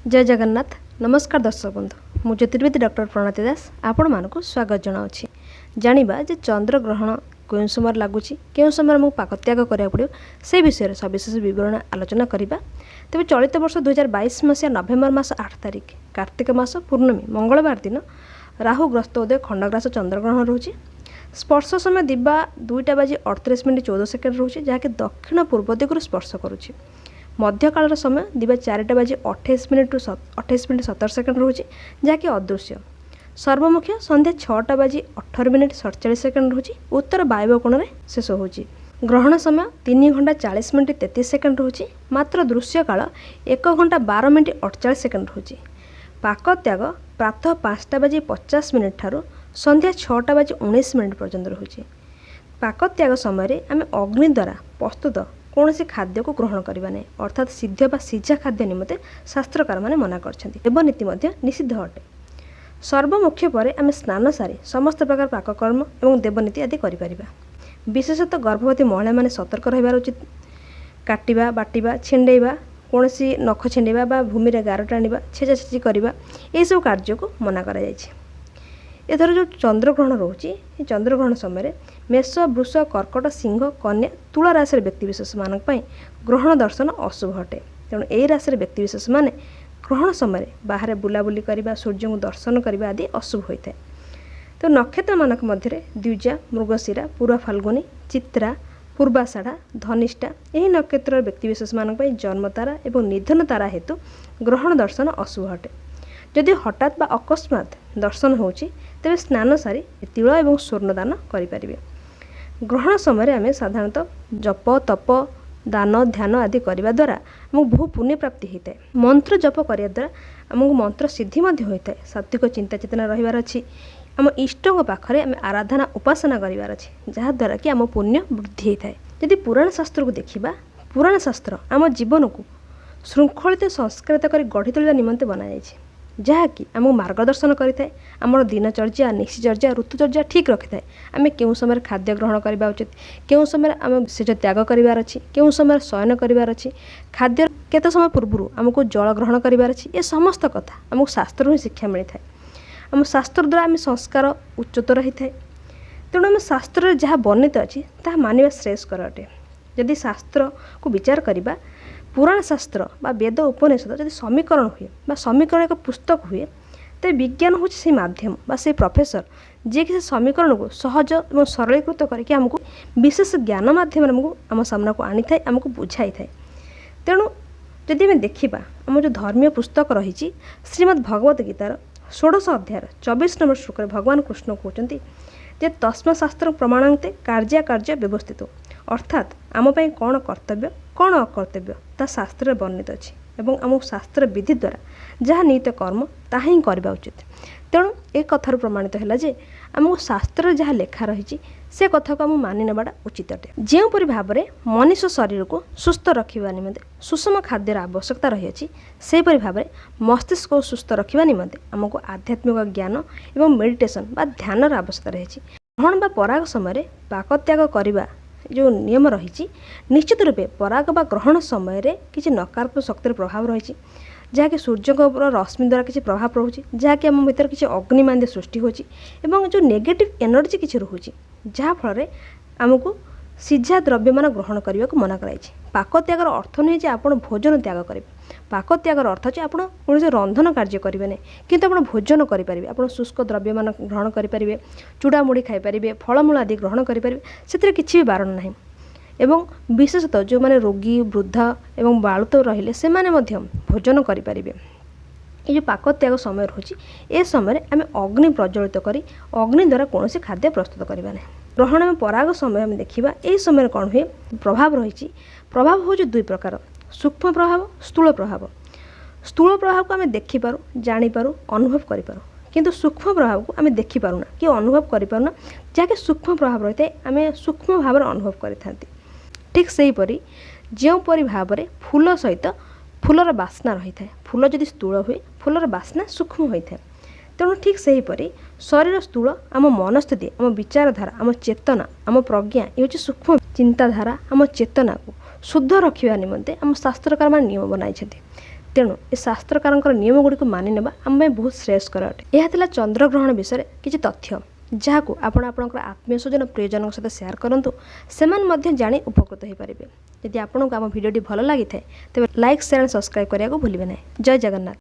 ଜୟ ଜଗନ୍ନାଥ। ନମସ୍କାର ଦର୍ଶକ ବନ୍ଧୁ, ମୁଁ ଜ୍ୟୋତିର୍ବିଦ ଡକ୍ଟର ପ୍ରଣତି ଦାସ ଆପଣମାନଙ୍କୁ ସ୍ୱାଗତ ଜଣାଉଛି। ଜାଣିବା ଯେ ଚନ୍ଦ୍ରଗ୍ରହଣ କେଉଁ ସମୟରେ ଲାଗୁଛି, କେଉଁ ସମୟରେ ଆମକୁ ପାକତ୍ୟାଗ କରିବାକୁ ପଡ଼ିବ, ସେ ବିଷୟରେ ସବିଶେଷ ବିବରଣୀ ଆଲୋଚନା କରିବା। ତେବେ ଚଳିତ ବର୍ଷ 2022 ମସିହା ନଭେମ୍ବର ମାସ 8 ତାରିଖ, କାର୍ତ୍ତିକ ମାସ ପୂର୍ଣ୍ଣମୀ, ମଙ୍ଗଳବାର ଦିନ ରାହୁ ଗ୍ରସ୍ତ ଉଦୟ ଖଣ୍ଡଗ୍ରାସ ଚନ୍ଦ୍ରଗ୍ରହଣ ରହୁଛି। ସ୍ପର୍ଶ ସମୟ ଦିବା 2ଟା ବାଜି 38 ମିନିଟ୍ 14 ସେକେଣ୍ଡ ରହୁଛି, ଯାହାକି ଦକ୍ଷିଣ ପୂର୍ବ ଦିଗରୁ ସ୍ପର୍ଶ କରୁଛି। ମଧ୍ୟକାଳର ସମୟ ଦିବା 4ଟା ବାଜି 28 ମିନିଟ୍ରୁ 28 ମିନିଟ୍ 17 ସେକେଣ୍ଡ ରହୁଛି, ଯାହାକି ଅଦୃଶ୍ୟ। ସର୍ବମୁଖ୍ୟ ସନ୍ଧ୍ୟା 6ଟା ବାଜି 18 ମିନିଟ୍ 47 ସେକେଣ୍ଡ ରହୁଛି, ଉତ୍ତର ବାୟବ କୋଣରେ ଶେଷ ହେଉଛି। ଗ୍ରହଣ ସମୟ 3 ଘଣ୍ଟା 40 ମିନିଟ୍ 33 ସେକେଣ୍ଡ ରହୁଛି, ମାତ୍ର ଦୃଶ୍ୟକାଳ 1 ଘଣ୍ଟା 12 ମିନିଟ୍ 48 ସେକେଣ୍ଡ ରହୁଛି। ପାକତ୍ୟାଗ ପ୍ରାତଃ 5ଟା ବାଜି 50 ମିନିଟ୍ ଠାରୁ ସନ୍ଧ୍ୟା 6ଟା ବାଜି 19 ମିନିଟ୍ ପର୍ଯ୍ୟନ୍ତ ରହୁଛି। ପାକତ୍ୟାଗ ସମୟରେ ଆମେ ଅଗ୍ନି ଦ୍ୱାରା ପ୍ରସ୍ତୁତ କୌଣସି ଖାଦ୍ୟକୁ ଗ୍ରହଣ କରିବା ନାହିଁ, ଅର୍ଥାତ୍ ସିଦ୍ଧ ବା ସିଝା ଖାଦ୍ୟ ନିମନ୍ତେ ଶାସ୍ତ୍ରକାରମାନେ ମନା କରିଛନ୍ତି। ଦେବନୀତି ମଧ୍ୟ ନିଷିଦ୍ଧ ଅଟେ। ସର୍ବମୁଖ୍ୟ ପରେ ଆମେ ସ୍ନାନ ସାରି ସମସ୍ତ ପ୍ରକାର ପାକକର୍ମ ଏବଂ ଦେବନୀତି ଆଦି କରିପାରିବା। ବିଶେଷତଃ ଗର୍ଭବତୀ ମହିଳାମାନେ ସତର୍କ ରହିବାର ଉଚିତ। କାଟିବା, ବାଟିବା, ଛିଣ୍ଡେଇବା, କୌଣସି ନଖ ଛିଣ୍ଡେଇବା ବା ଭୂମିରେ ଗାର ଟାଣିବା, ଛେଚାଛେଚି କରିବା, ଏହିସବୁ କାର୍ଯ୍ୟକୁ ମନା କରାଯାଇଛି। ଏଥର ଯେଉଁ ଚନ୍ଦ୍ରଗ୍ରହଣ ରହୁଛି, ଏ ଚନ୍ଦ୍ରଗ୍ରହଣ ସମୟରେ ମେଷ, ବୃଷ, କର୍କଟ, ସିଂହ, କନ୍ୟା, ତୁଳା ରାଶିର ବ୍ୟକ୍ତିବିଶେଷମାନଙ୍କ ପାଇଁ ଗ୍ରହଣ ଦର୍ଶନ ଅଶୁଭ ଅଟେ। ତେଣୁ ଏହି ରାଶିର ବ୍ୟକ୍ତିବିଶେଷମାନେ ଗ୍ରହଣ ସମୟରେ ବାହାରେ ବୁଲାବୁଲି କରିବା, ସୂର୍ଯ୍ୟଙ୍କୁ ଦର୍ଶନ କରିବା ଆଦି ଅଶୁଭ ହୋଇଥାଏ। ତ ନକ୍ଷତ୍ରମାନଙ୍କ ମଧ୍ୟରେ ଦ୍ୱିଜା, ମୃଗଶିରା, ପୂର୍ବ ଫାଲ୍ଗୁନୀ, ଚିତ୍ରା, ପୂର୍ବାଷାଢ଼ା, ଧନିଷ୍ଠା ଏହି ନକ୍ଷତ୍ରର ବ୍ୟକ୍ତିବିଶେଷମାନଙ୍କ ପାଇଁ ଜନ୍ମତାରା ଏବଂ ନିଧନ ତାରା ହେତୁ ଗ୍ରହଣ ଦର୍ଶନ ଅଶୁଭ ଅଟେ। ଯଦି ହଠାତ୍ ବା ଅକସ୍ମାତ୍ ଦର୍ଶନ ହେଉଛି, ତେବେ ସ୍ନାନ ସାରି ତିଳ ଏବଂ ସ୍ୱର୍ଣ୍ଣ ଦାନ କରିପାରିବେ। ଗ୍ରହଣ ସମୟରେ ଆମେ ସାଧାରଣତଃ ଜପ, ତପ, ଦାନ, ଧ୍ୟାନ ଆଦି କରିବା ଦ୍ୱାରା ଆମକୁ ବହୁ ପୁଣ୍ୟ ପ୍ରାପ୍ତି ହୋଇଥାଏ। ମନ୍ତ୍ର ଜପ କରିବା ଦ୍ୱାରା ଆମକୁ ମନ୍ତ୍ର ସିଦ୍ଧି ମଧ୍ୟ ହୋଇଥାଏ। ସାତ୍ୱିକ ଚିନ୍ତା ଚେତନା ରହିବାର ଅଛି। ଆମ ଇଷ୍ଟଙ୍କ ପାଖରେ ଆମେ ଆରାଧନା ଉପାସନା କରିବାର ଅଛି, ଯାହାଦ୍ୱାରା କି ଆମ ପୁଣ୍ୟ ବୃଦ୍ଧି ହୋଇଥାଏ। ଯଦି ପୁରାଣ ଶାସ୍ତ୍ରକୁ ଦେଖିବା, ପୁରାଣ ଶାସ୍ତ୍ର ଆମ ଜୀବନକୁ ଶୃଙ୍ଖଳିତ ସଂସ୍କୃତ କରି ଗଢ଼ି ତୋଳିବା ନିମନ୍ତେ ବନାଯାଇଛି, ଯାହାକି ଆମକୁ ମାର୍ଗଦର୍ଶନ କରିଥାଏ। ଆମର ଦିନଚର୍ଯ୍ୟା, ନିଶିଚର୍ଯ୍ୟା, ଋତୁଚର୍ଯ୍ୟା ଠିକ୍ ରଖିଥାଏ। ଆମେ କେଉଁ ସମୟରେ ଖାଦ୍ୟ ଗ୍ରହଣ କରିବା ଉଚିତ, କେଉଁ ସମୟରେ ଆମେ ସେଜ ତ୍ୟାଗ କରିବାର ଅଛି, କେଉଁ ସମୟରେ ଶୟନ କରିବାର ଅଛି, ଖାଦ୍ୟ କେତେ ସମୟ ପୂର୍ବରୁ ଆମକୁ ଜଳ ଗ୍ରହଣ କରିବାର ଅଛି, ଏ ସମସ୍ତ କଥା ଆମକୁ ଶାସ୍ତ୍ରରୁ ହିଁ ଶିକ୍ଷା ମିଳିଥାଏ। ଆମ ଶାସ୍ତ୍ର ଦ୍ୱାରା ଆମେ ସଂସ୍କାର ଉଚ୍ଚତର ହୋଇଥାଏ। ତେଣୁ ଆମ ଶାସ୍ତ୍ରରେ ଯାହା ବର୍ଣ୍ଣିତ ଅଛି, ତାହା ମାନିବା ଶ୍ରେୟସ୍କର ଅଟେ। ଯଦି ଶାସ୍ତ୍ରକୁ ବିଚାର କରିବା, ପୁରାଣ ଶାସ୍ତ୍ର ବା ବେଦ ଉପନିଷଦ ଯଦି ସମୀକରଣ ହୁଏ ବା ସମୀକରଣ ଏକ ପୁସ୍ତକ ହୁଏ, ତେବେ ବିଜ୍ଞାନ ହେଉଛି ସେଇ ମାଧ୍ୟମ ବା ସେଇ ପ୍ରଫେସର, ଯିଏକି ସେ ସମୀକରଣକୁ ସହଜ ଏବଂ ସରଳୀକୃତ କରିକି ଆମକୁ ବିଶେଷ ଜ୍ଞାନ ମାଧ୍ୟମରେ ଆମକୁ ଆମ ସାମ୍ନାକୁ ଆଣିଥାଏ, ଆମକୁ ବୁଝାଇଥାଏ। ତେଣୁ ଯଦି ଆମେ ଦେଖିବା, ଆମ ଯେଉଁ ଧର୍ମୀୟ ପୁସ୍ତକ ରହିଛି, ଶ୍ରୀମଦ୍ ଭଗବତ ଗୀତାର ଷୋଡ଼ଶ ଅଧ୍ୟାୟର 24 ନମ୍ବର ଶ୍ଲୋକରେ ଭଗବାନ କୃଷ୍ଣ କହୁଛନ୍ତି ଯେ ତସ୍ମ ଶାସ୍ତ୍ର ପ୍ରମାଣନ୍ତେ କାର୍ଯ୍ୟାକାର୍ଯ୍ୟ ବ୍ୟବସ୍ଥିତ, ଅର୍ଥାତ୍ ଆମ ପାଇଁ କ'ଣ କର୍ତ୍ତବ୍ୟ, କ'ଣ ଅକର୍ତ୍ତବ୍ୟ, ତା ଶାସ୍ତ୍ରରେ ବର୍ଣ୍ଣିତ ଅଛି ଏବଂ ଆମକୁ ଶାସ୍ତ୍ର ବିଧି ଦ୍ୱାରା ଯାହା ନିହିତ କର୍ମ ତାହା ହିଁ କରିବା ଉଚିତ। ତେଣୁ ଏ କଥାରୁ ପ୍ରମାଣିତ ହେଲା ଯେ ଆମକୁ ଶାସ୍ତ୍ରରେ ଯାହା ଲେଖା ରହିଛି, ସେ କଥାକୁ ଆମକୁ ମାନି ନେବାଟା ଉଚିତ ଅଟେ। ଯେଉଁପରି ଭାବରେ ମନୁଷ୍ୟ ଶରୀରକୁ ସୁସ୍ଥ ରଖିବା ନିମନ୍ତେ ସୁଷମ ଖାଦ୍ୟର ଆବଶ୍ୟକତା ରହିଅଛି, ସେହିପରି ଭାବରେ ମସ୍ତିଷ୍କକୁ ସୁସ୍ଥ ରଖିବା ନିମନ୍ତେ ଆମକୁ ଆଧ୍ୟାତ୍ମିକ ଜ୍ଞାନ ଏବଂ ମେଡ଼ିଟେସନ୍ ବା ଧ୍ୟାନର ଆବଶ୍ୟକତା ରହିଛି। ଗ୍ରହଣ ବା ପରାଗ ସମୟରେ ପାକତ୍ୟାଗ କରିବା ଯେଉଁ ନିୟମ ରହିଛି, ନିଶ୍ଚିତ ରୂପେ ପରାଗ ବା ଗ୍ରହଣ ସମୟରେ କିଛି ନକାରାତ୍ମକ ଶକ୍ତିର ପ୍ରଭାବ ରହିଛି, ଯାହାକି ସୂର୍ଯ୍ୟଙ୍କ ରଶ୍ମି ଦ୍ୱାରା କିଛି ପ୍ରଭାବ ରହୁଛି, ଯାହାକି ଆମ ଭିତରେ କିଛି ଅଗ୍ନିମାନ୍ଦ୍ୟ ସୃଷ୍ଟି ହେଉଛି ଏବଂ ଯେଉଁ ନେଗେଟିଭ୍ ଏନର୍ଜି କିଛି ରହୁଛି, ଯାହାଫଳରେ ଆମକୁ ସିଝା ଦ୍ରବ୍ୟମାନ ଗ୍ରହଣ କରିବାକୁ ମନା କରାଯାଇଛି। ପାକତ୍ୟାଗର ଅର୍ଥ ନୁହେଁ ଯେ ଆପଣ ଭୋଜନ ତ୍ୟାଗ କରିବେ। ପାକତ୍ୟାଗର ଅର୍ଥ ଯେ ଆପଣ କୌଣସି ରନ୍ଧନ କାର୍ଯ୍ୟ କରିବେ ନାହିଁ, କିନ୍ତୁ ଆପଣ ଭୋଜନ କରିପାରିବେ। ଆପଣ ଶୁଷ୍କ ଦ୍ରବ୍ୟମାନ ଗ୍ରହଣ କରିପାରିବେ, ଚୁଡ଼ାମୁଢ଼ି ଖାଇପାରିବେ, ଫଳମୂଳ ଆଦି ଗ୍ରହଣ କରିପାରିବେ, ସେଥିରେ କିଛି ବି ବାରଣ ନାହିଁ। ଏବଂ ବିଶେଷତଃ ଯେଉଁମାନେ ରୋଗୀ, ବୃଦ୍ଧ ଏବଂ ବାଳୁତ ରହିଲେ, ସେମାନେ ମଧ୍ୟ ଭୋଜନ କରିପାରିବେ। ଏ ଯେଉଁ ପାକତ୍ୟାଗ ସମୟ ରହୁଛି, ଏ ସମୟରେ ଆମେ ଅଗ୍ନି ପ୍ରଜ୍ୱଳିତ କରି ଅଗ୍ନି ଦ୍ୱାରା କୌଣସି ଖାଦ୍ୟ ପ୍ରସ୍ତୁତ କରିବା ନାହିଁ। ଗ୍ରହଣ ଏବଂ ପରାଗ ସମୟ ଆମେ ଦେଖିବା, ଏହି ସମୟରେ କ'ଣ ହୁଏ, ପ୍ରଭାବ ରହିଛି। ପ୍ରଭାବ ହେଉଛି ଦୁଇ ପ୍ରକାର, ସୂକ୍ଷ୍ମ ପ୍ରଭାବ, ସ୍ଥୂଳ ପ୍ରଭାବ। ସ୍ଥୂଳ ପ୍ରଭାବକୁ ଆମେ ଦେଖିପାରୁ, ଜାଣିପାରୁ, ଅନୁଭବ କରିପାରୁ, କିନ୍ତୁ ସୂକ୍ଷ୍ମ ପ୍ରଭାବକୁ ଆମେ ଦେଖିପାରୁନା କି ଅନୁଭବ କରିପାରୁନା। ଯାହାକି ସୂକ୍ଷ୍ମ ପ୍ରଭାବ ରହିଥାଏ, ଆମେ ସୂକ୍ଷ୍ମ ଭାବରେ ଅନୁଭବ କରିଥାନ୍ତି। ଠିକ୍ ସେହିପରି ଯେଉଁପରି ଭାବରେ ଫୁଲ ସହିତ ଫୁଲର ବାସ୍ନା ରହିଥାଏ, ଫୁଲ ଯଦି ସ୍ଥୂଳ ହୁଏ, ଫୁଲର ବାସ୍ନା ସୂକ୍ଷ୍ମ ହୋଇଥାଏ। ତେଣୁ ଠିକ୍ ସେହିପରି ଶରୀର ସ୍ଥୂଳ, ଆମ ମନସ୍ଥିତି, ଆମ ବିଚାରଧାରା, ଆମ ଚେତନା, ଆମ ପ୍ରଜ୍ଞା ଏ ହେଉଛି ସୂକ୍ଷ୍ମ ଚିନ୍ତାଧାରା। ଆମ ଚେତନାକୁ ଶୁଦ୍ଧ ରଖିବା ନିମନ୍ତେ ଆମ ଶାସ୍ତ୍ରକାରମାନେ ନିୟମ ବନାଇଛନ୍ତି। ତେଣୁ ଏ ଶାସ୍ତ୍ରକାରଙ୍କର ନିୟମ ଗୁଡ଼ିକୁ ମାନି ନେବା ଆମ ପାଇଁ ବହୁତ ଶ୍ରେୟସ୍କର ଅଟେ। ଏହା ଥିଲା ଚନ୍ଦ୍ରଗ୍ରହଣ ବିଷୟରେ କିଛି ତଥ୍ୟ, ଯାହାକୁ ଆପଣ ଆପଣଙ୍କର ଆତ୍ମୀୟ ସ୍ୱଜନ ପ୍ରିୟଜନଙ୍କ ସହିତ ସେୟାର କରନ୍ତୁ, ସେମାନେ ମଧ୍ୟ ଜାଣି ଉପକୃତ ହୋଇପାରିବେ। ଯଦି ଆପଣଙ୍କୁ ଆମ ଭିଡ଼ିଓଟି ଭଲ ଲାଗିଥାଏ, ତେବେ ଲାଇକ୍, ସେୟାର ଆଣ୍ଡ ସବସ୍କ୍ରାଇବ୍ କରିବାକୁ ଭୁଲିବେ ନାହିଁ। ଜୟ ଜଗନ୍ନାଥ।